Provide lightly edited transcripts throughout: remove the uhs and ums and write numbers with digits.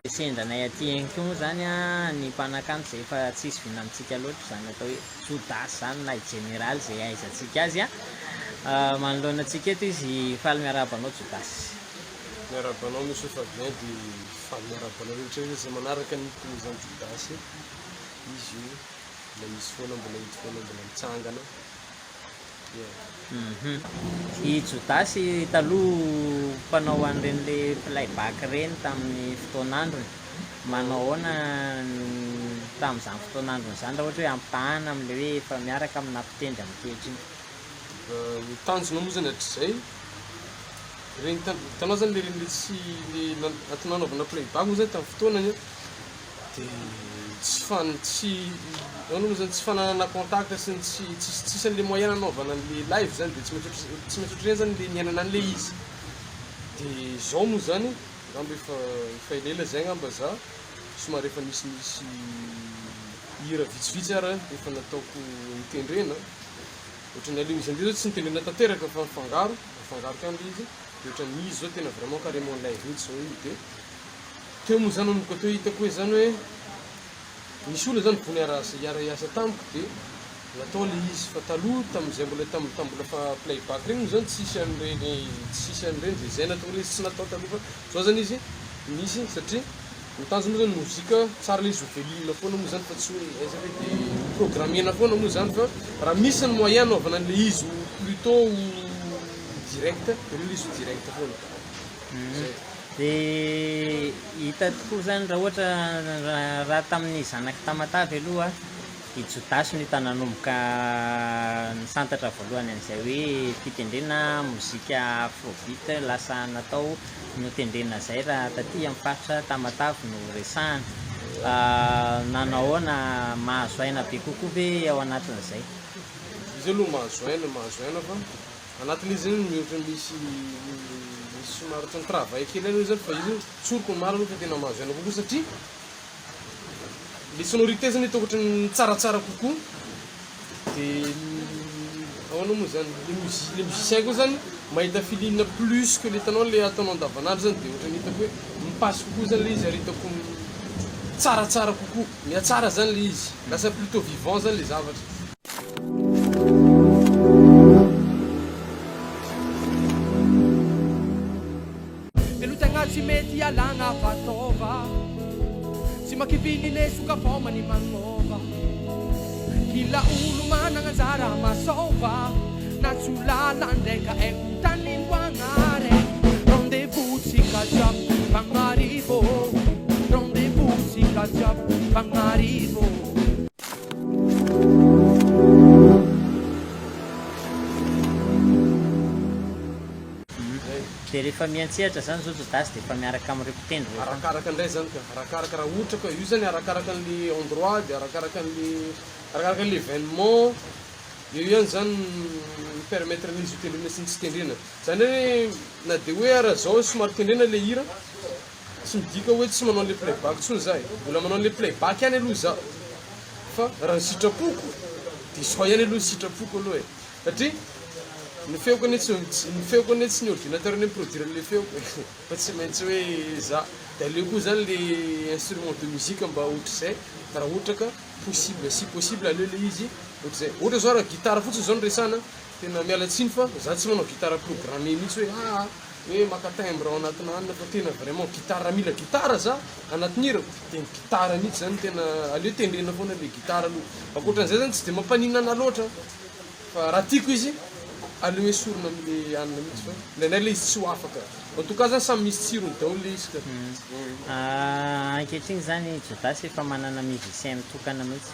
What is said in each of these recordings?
Sendra anay aty ihany koa moa izany ny mpanakanto izay efa tsisy vina amintsika loatra izany atao hoe Jodasy izany na i Jeneraly izay ahaizantsika azy. Manoloana antsika eto izy, faly miarahaba anao Jodasy. Miarahaba anao Monsieur Fabien dia faly miarahaba anareo rehetra rehetra izay manaraka ny Président Jodasy. Izy io mbola misy foana, mbola eto foana, mbola mitsangana. I Jodasy taloha mpanao an'ireny le playback ireny tamin'ny fotoan'androny, manao ahoana tamin'izany fotoan'androny izany raha ohatra hoe ampitahana amin'ilay hoe efa miaraka amina mpitendry ankehitriny? Ny tanjona moa zany hatrizay, ireny hitanao zany le ireny le tsy le nanaovana playback moa zany tamin'ny fotoanany an, de tsy fan- tsy ahoana moa zany tsy fananana contact sy ny tsy tsisy tsisy an'le moyen nanaovana an'le live zany de tsy maintsy ohatr- tsy maintsy ohatr'ireny zany le niainana an'le izy, de zao moa zany angamba efa efa elaela zay angamba za somary efa nisinisy hira vitsivitsy ara efa nataoko notendrena, ohatran'ny aleo izy am'zay zao tsy notendrena tanteraka fa mifangaro, mifangaro ihany le izy, de ohatran'ny izy zao tena vraiment carrément live mihitsy zao io de. Teo moa zany nanomboka teo hitako hoe zany hoe nisy olona zany vono hiara hiara-hiasa tamiko de natao le izy fa taloha tamin'izay mbola tam tam mbola fa playback reny moa zany tsisy an'ireny tsisy an'ireny de zay natao le izy tsy natao taloha fa zao zany izy misy satria ny tanjona moa zany mozika tsara le izy ho velomina foana moa zany fa tsy hoe aiza ve de programmena foana moa zany fa raha misy ny moyen anaovana an'le izy ho plutôt ho direct de aleo le izy ho direct foana zay. Dia hita tokoa izany raha ohatra raha tamin'ny zanak'i Tamatave aloha, i Jodasy no hita nanomboka nisantatra voalohany an'izay hoe fitendrena mozika afrobeat lasa natao notendrena izay raha taty amin'ny faritra Tamatave no resahana. Nanao ahoana, mahazo aina be kokoa ve ao anatin'izay? Izy aloha mahazo aina, mahazo aina fa Anatin'izy zany ny ohatran'ny misy misy somary ohatran'ny travail kely ihany aloha zany fa izy tsoriko ny marina aloha fa tena mahazo aina kokoa satria le sonorité zany hitako ohatran'ny tsaratsara kokoa de ahoana moa zany le musi- le musicien koa zany mahita feeling plus que le hitanao le ataonao andavanandro zany de ohatran'ny hitako hoe mi-passe kokoa zany le izy ary hitako tsaratsara kokoa, mihatsara zany le izy, lasa plutôt vivant zany le zavatra. Velon-tegna tsy mety ialagna fa taova Tsy makivy ny lesoka fô mani magnova Kila olo managna anjara masôva Na tsy ho lala ndraika aiko tany imboagna raiky Rendez-vous tsika jiaby Mpagnarivo Rendez-vous tsika jiaby Mpagnarivo. Dia rehefa miantsehatra zany zao Jodasy dia efa miaraka amin'ireo mpitendry ve? Arakaraka indray zany ka, arakaraka raha ohatra ka, io zany arakaraka an'le endroit dia arakaraka an'le arakaraka an'le événement, eo ihany zany mi permettre an'izy ho tendrena sy ny tsy tendrena, zany hoe na dia hoe ara zao somary tendrena le hira, Tsy midika hoe tsy manao an'le playback intsony za e, mbola manao an'le playback ihany aloha za fa raha ny sitrapoko de izao ihany aloha ny sitrapoko aloha e, satria ny feoko anie tsy ny feoko anie tsy ny ordinateur anie mi-produire an'le feoko e, fa tsy maintsy hoe za, de aleo koa zany le instrument de musique mba ohatr'izay raha ohatra ka possible si possible aleo le izy ohatr'izay, ohatra zao raha gitara fotsiny zao no resahana tena miala tsiny fa za tsy manao gitara programmé mihitsy hoe aa. Hoe maka timbre ao anatina anona fa tena vraiment guitare mila guitare za anatin'ny hirako de ny guitare mihitsy zany tena aleo tendrena foana le guitare aloha ankoatran'izay zany tsy de mampaninona anah loatra fa raha tiako izy aleo esorina amle anona mihitsy fa indraindray le izy tsy ho afaka en tout cas zany samy misy tsirony daholo le izy ka. Ankehitriny zany i Jodasy efa manana musicien mitokana mihitsy.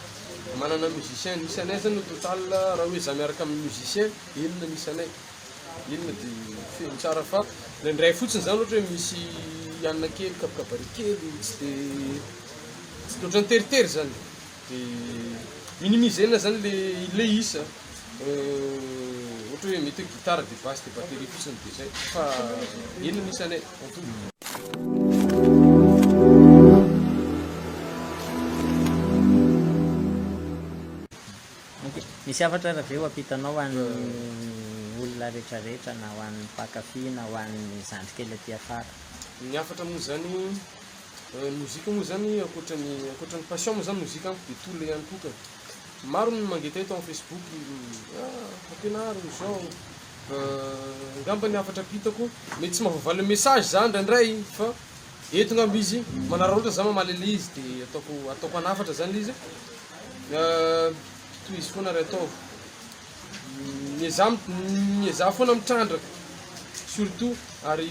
Manana musicien, nisy anay zany au total raha hoe za miaraka amin'ny musicien enina misy anay. Inona dia feno tsara fa indraindray fotsiny zany ohatra hoe misy hanina kely kabakabary kely tsy de tsy de ohatran'ny teritery zany de minimiser-na zany le le isa ohatra hoe mety hoe gitara de basse de batterie fotsiny de zay fa inona ny isanay en tout. Ok. Misy hafatra ary ve ho ampitanao ho an'ny olona rehetra rehetra na ho an'ny mpankafy na ho an'ny zandry kely aty afara? Ny hafatra moa zany. Ny mozika moa zany ankoatran'ny ankoatran'ny passion moa zany mozika amiko dia tolona ihany koa ka. Maro ny mangetaheta ao amin'ny Facebook, ah ampianaro izao, angamba ny hafatra ampitako mety tsy mahavoavaly ny message za indraindray fa eto angamba izy manararaotra za mamaly an'ilay izy dia ataoko ataoko an'hafatra zany ilay izy, tohizo foana ary ataovy. Miezaha miezaha foana mitrandraka surtout ary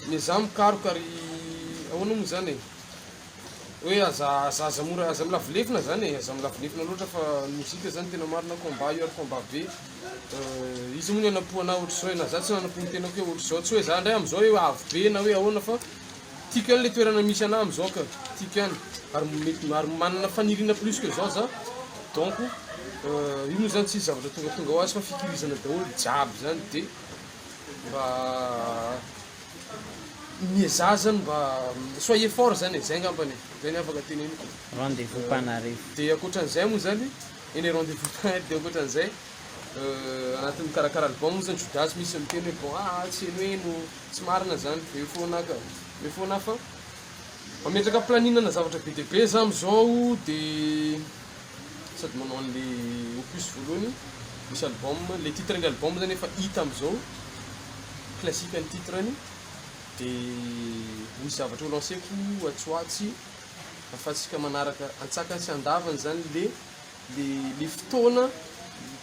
miezaha mikaroka ary ahoana moa zany e, hoe aza aza aza mora aza milavo lefona zany e, aza milavo lefona loatra fa ny mozika zany tena marina combat io ary combat be, izy moa ny hanampo anah ohatr'izao e, na za tsy nanampo ny tenako hoe ohatr'izao, tsy hoe za ndray am'zao hoe avo be na hoe ahoana fa Tiako ihany le toerana misy anah amizao ka, tiako ihany, ary mety ary manana faniriana plus que zao za, donc io moa zany tsisy zavatra tongatonga ho azy fa fikirizana daholo jiaby zany de mba miezaha zany mba soyez fort zany e, zay angambany e, zay ny afaka teneniko. Rendez-vous mpanarivo. De ankoatran'izay moa zany, eny e rendez-vous mpanarivo, de ankoatran'izay anatin'ny mikarakara album moa zany Judas misy miteny hoe bon ah tsy henoheno, Tsy marina zany, eo foana ka, eo foana aho fa mametraka planning-na zavatra be dia be za amizao de sady manao an'le opus voalohany misy album, le titre-n'ny album zany efa hita amizao, classique ny titre-ny, de misy zavatra ho lancer-ko atsy ho atsy ahafahantsika manaraka antsakany sy andavany zany le Le le fotoana,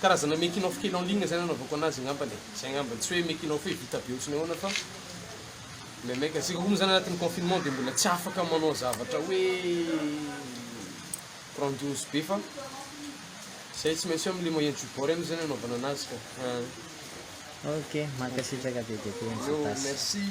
karazana making of kely en ligne zany anaovako anazy angambany e, zay angambany, tsy hoe making of hoe vita be ohatran'ny ahoana fa maimaika, isika koa moa zany anatin'ny confinement de mbola tsy afaka manao zavatra hoe grandiose be fa zay tsy maintsy hoe am'le moyen du bord ihany zany anaovana anazy ka. Ok, mankasitraka be dia be Yo, merci.